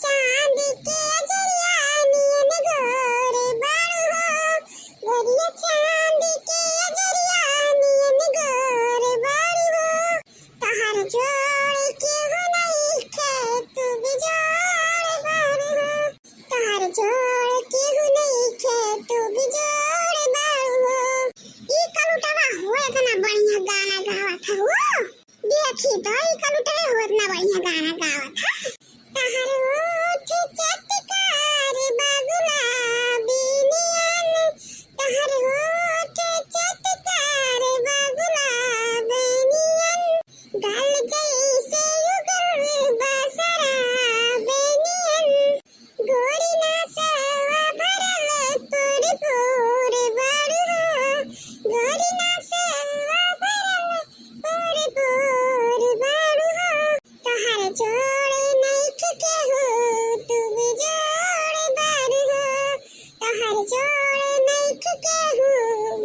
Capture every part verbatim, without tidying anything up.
चांद के अजरिया नियन गोर बाड़ू हो, गोरिया चांद के अजरिया नियन गोर बाड़ू हो। तोहर जोड़ केहू नइखे, तू बेजोड़ बाड़ू हो। तोहर जोड़ केहू नइखे, तू बेजोड़ बाड़ू हो। ई कलुटवा हो एतना बढ़िया गाना गावत ह हो। देखी तो ई कलुटवा हो एतना बढ़िया गाना गावत ह। तोहर होठ चटकार बा गुलाबी नियन, तोहर होठ चटकार बा गुलाबी नियन, गाल जइसे उगल बा शराबी नियन, गोरी नसवा भरल पोर पोर बाड़ू हो, गोरी नसवा भरल पोर पोर बाड़ू हो। तोहर जोड़ नइखे केहू, तू बेजोड़ बाड़ू हो। तोहर जोड़ नइखे केहू,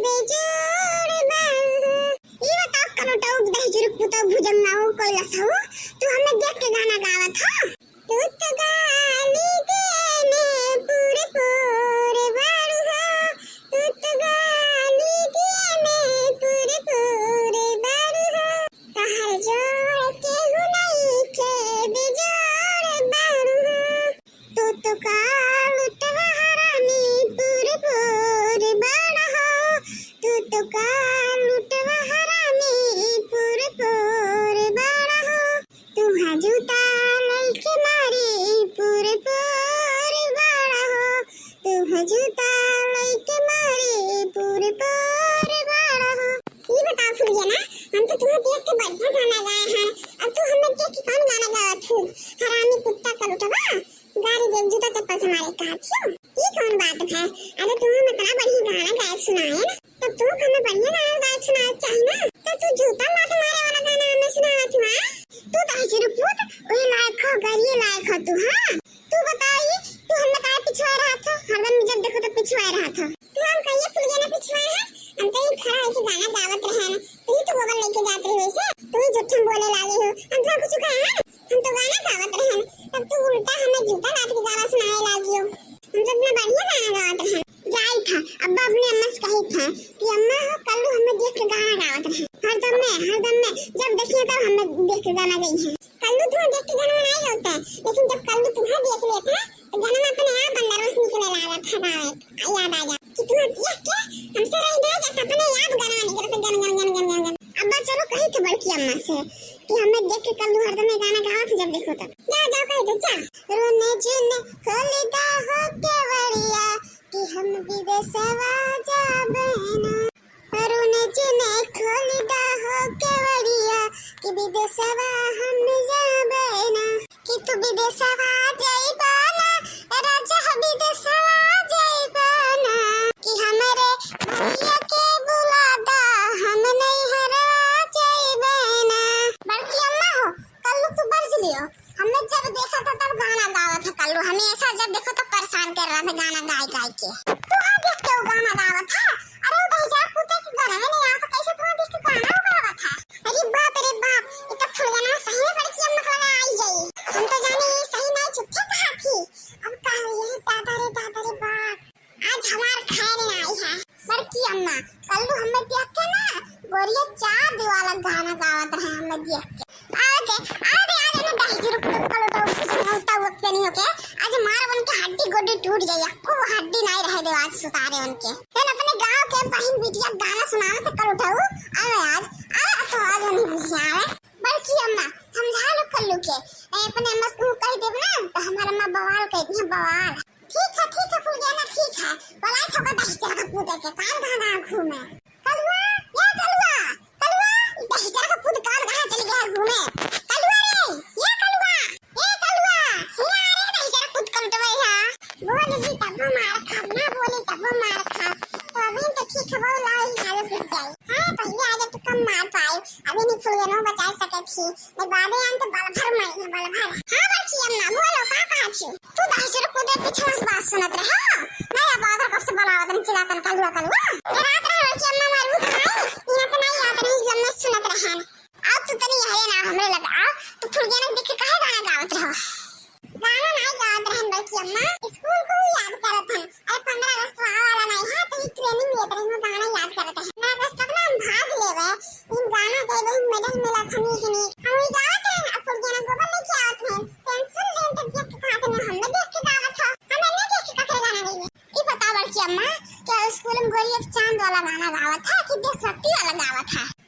बेजोड़ बाड़ू हो। ई बताओ कलुटऊ दहिजरू पुतऊ भुजंगाऊ कैलस हऊ, तू हमें देख के गाना गावत ह। तू तो गाली दिए में पूरे पूरे बाड़ू हो, तू तो गाली दिए में पूरे पूरे बाड़ू हो। तोहर जोड़ केहू नइखे, बेजोड़ बाड़ू हो। तू तो कलुटवा हरामी पूरे पूरे बाड़ू हो, तू तो कलुटवा हरामी पूरे पूरे बाड़ू हो। तुहा जूता लइके मारी पूरे पूरे बाड़ू हो, तुहा जूता लइके मारी पूरे पूरे बाड़ू हो। ई बताओ फुलगेना, हम तो तुम्हें देख के बढ़िया गाना गाए हैं, अब तू हमें देख के कौन गाना गावत हू? हरामी कुत्ता कलुटवा, गाड़ी दे जूता चप्पल से मारे का छियो? ई कौन बात है? अरे तू हम इतना बढ़िया गाना गायक सुनाए ना, तब तू हमें बढ़िया गाना गायक सुनाए चाहिए ना, तो तू जूता लात मारे वाला गाना हमें सुनावत हुआ? तू दहिजरू पूत, वही लायक हो, गरिए लायक हो तू, हाँ? तू बताई, तू हमें काहे पिछुआ रहा था? हरदम जब देखो तो पिछुआ रहा था। तू हम कहिए फुलगेना पिछुआ है? हम तो ये खड़ा है कि गाना गावत रहे हैं, तू ही तो गोबर लेके जात रही वैसे, तू ही झूठम बोले लागे हो, हम तो कुछ कहे हैं? हम तो गाना गावत रहन, तब तू उल्टा हमें जूता लात के गाना सुनाए लागियो। हम तो इतना बढ़िया गाना गावत रहन। जाई था, अब्बा अपने अम्मा से कही था कि अम्मा हो, कल्लू हमें देख के गाना गावत रहे। हरदम में, हरदम में, जब देखिए तब हमें देख के गाना गई है। कल्लू तुम्हें देख के गाना नहीं गाता, लेकिन जब कल्लू तुम्हें देख लेता, तो गाना अपने आप अंदर से निकले लागत है गावे। याद आ जा कि तुम्हें देख के हमसे रह गया, जब अपने आप गाना निकलता, गन, गन, गन, गन, गन, गन। अब्बा चलो कही थे बड़की अम्मा से कि हमें देख के कल्लू हरदम में गाना गावत है, जब देखो तब। जा, जाओ कह दो, जा। रुने झुने खोली दा हो केवड़िया कि हम विदेशवा जाबे ना। रुने झुने खोली दा हो केवड़िया कि विदेशवा हम जाबे ना। कि तू विदेशवा जाइबा ना, राजा विदेशवा जाइबा ना। कि हमरे भैया के बुला दा, हम नैहरवा जाइबे ना। बड़की अम्मा हो, कल्लू तू बरज लियो। हमने जब देखा था तब गाना गावत है कल्लू, हमेशा जब देखो तो परेशान कर रहा था गाना गाय गाय के। तू हाँ देख के वो गाना गावत है? अरे वो दहिजरा पूते के गाना में नहीं आता, कैसे तू हाँ देख के गाना गावत है? अरे बाप रे बाप, ये तो फुलगेना सही में बड़की अम्मा के लगा आई जाई। हम तो जाने ये सही नहीं झूठे कहा थी। अब का हो, ये दादा रे दादा रे बाप, आज हमार खैर नहीं है। बड़की अम्मा, कल्लू हमें देख के ना गोरिया चांद वाला गाना गावत रहे हमें देख के। आओ दे, आओ दे, आओ दे, ना दहिजरू पूत कलुटऊ कुछ होता हुआ के नहीं होके। आज मार उनके हड्डी गोड्डी टूट जाई, एको हड्डी नहीं रहे दे आज सुतारे उनके। फिर अपने गांव के बहिन बिटिया गाना सुनावे से कलुटऊ, आओ आज, आओ तो आज उन्हें बुझावे। बड़की अम्मा, समझा लो कल्लू के। ए, अपने अम्मा से कह देब ना, तो हमार अम्मा बवाल कह दी है, बवाल। ठीक है, ठीक है, फुलगेना, ठीक है। बुलाई थोका दहिजरा पूते के, कान कहाँ कहाँ घूमे। कलुआ, ए कलुआ, कलुआ, ई दहिजरा पूत कान कहाँ चल गया घूमे? कलुआ रे, ए कलुआ, ए कलुआ, हिया रे दहिजरा पूत कलुटवा है। बोली भी तब मार खा, ना बोली तब मार खा। तो अभी तो ठीक है, वो लाई आगे घुस जाए। हाँ, पहले आगे तो कम मार पाए, अभी नहीं फुलगेनो बचा सके थी। ए, बाबे आन तो बल भर मारी है, बल भर। हाँ, बड़की अम्मा, बोलो, का कहा छी? तू दहिजरा पूते पीछे से बात सुनत रहे, हाँ? नहीं, अब आदर कब से बनावत रहे, चिल्लातन कलुआ, कलुआ। ए, रात रहे, बड़की अम्मा, मारू तो नहीं, इन्हें तो नहीं याद रही, जब मैं सुनत रहे। अब तू तनी यहरे ना, हमरे लगा, तू फुलगेना देख के काहे गाना गावत रहो? गाना नहीं नहीं, ये तरह में गाना याद करते हैं। मैं बस कितना हम भाग लेवे, इन गाना गइबे, इन मेडल मिला था नीक नीक। हम ई गावत रहे ना, कुल जना गोबर लेके आवत रहे, पेंसिल लेन तक देख के कहा थे, हमने देख के गावत था। हम इन्हें देख के ककरे गाना गइबे। ई बताओ बड़की अम्मा, क्या स्कूल में गोरी एक चांद वाला गाना गावत था कि देशभक्ति वाला गावत था?